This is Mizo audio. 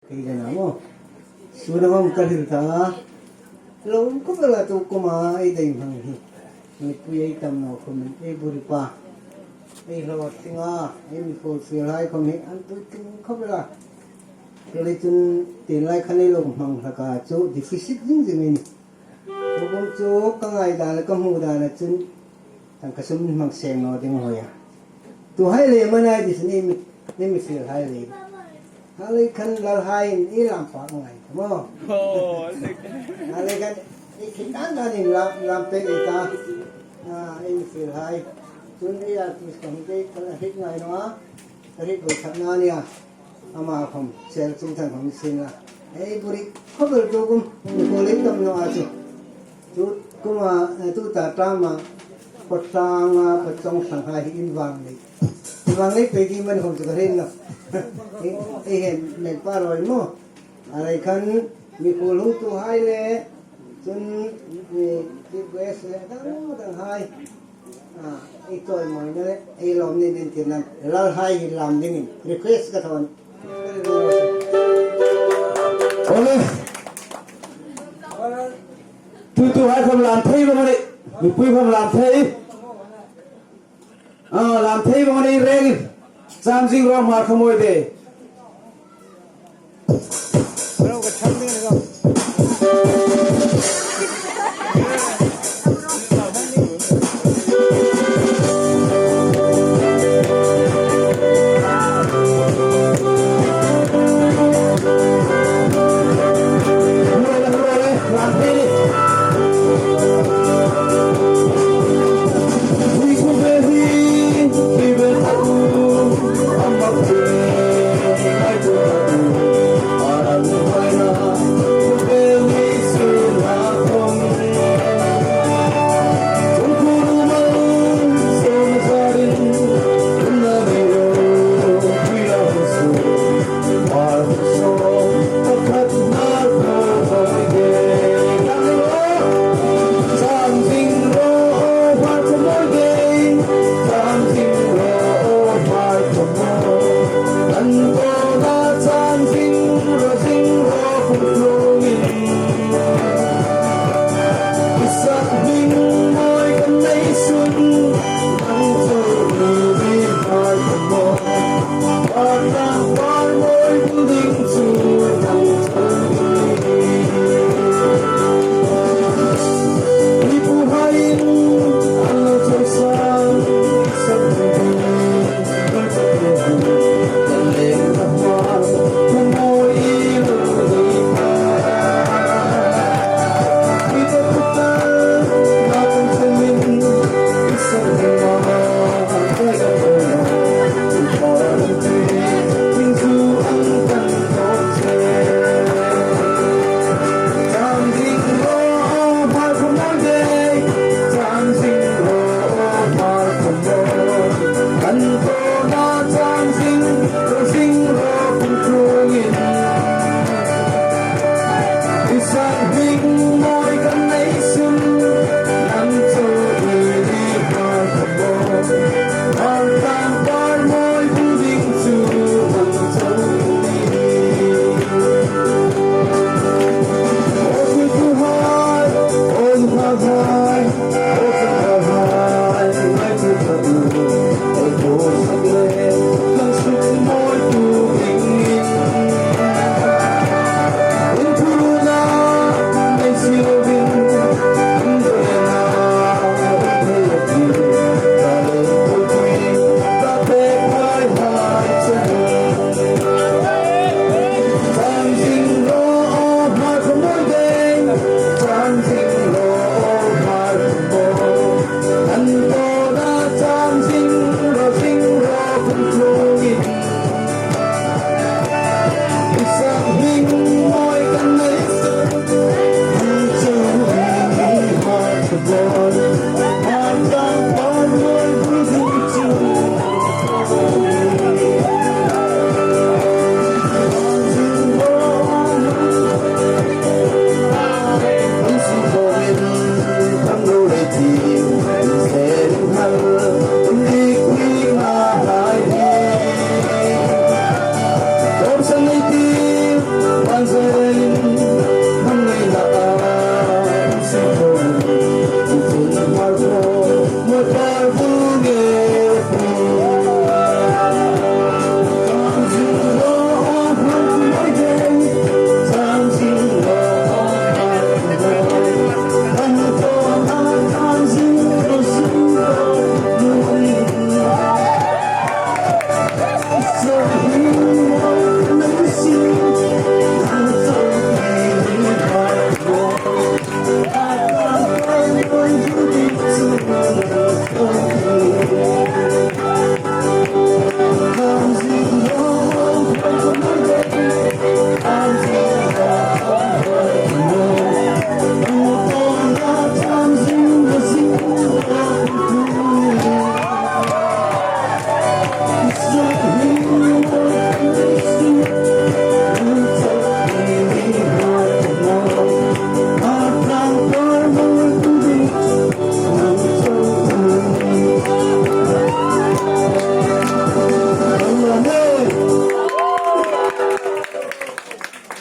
Kei dan ah maw Sunangam ka hril ta lo khawp ela tu kum a ei dei hmang hi mipui ei tam lo khawm in ei buri pa ei hlawt tling a ei mi fawl fial hai khawm hi an puitling khawp ela chulei cun tinlai khan ei lo hmang hlaka chu deficit zing zing in tu kum chu ka ngai dan le ka hmuh dan ah cun tangka sum in hmang seng lo ding hoi a tu hai le man ai ti sin ei mi fial hai le Halei khan lal hai in i lam pa ngai ka mo. Halei khan i khi tan dan in lam lam pe i ta in fil hai. Cun i a tu kam te kal a hit ngai no a. Ri ko that na nia. Ama khom sel chung thang khom sin la. Ei buri khobel tu kum ko le tam no a chu. Tu kuma tu ta ta ma patlang a patong sang hai in wang nei. Vang lei pe di man hom chu ka rin lo. Ei hen men pa roi mo. Alai khan mi phul hung tu hai le chun mi chief guest le dang dang hai. Ei toi moi na le ei lom ni din tin nan lal hai hi lam ding in request ka thon. Ole. Tu tu hai khom lam thei ba mani. Mi pui khom lam thei. Lam thei bang ani reng in chamjing ro mar khamoy de. Ro ka cham ding ni ko.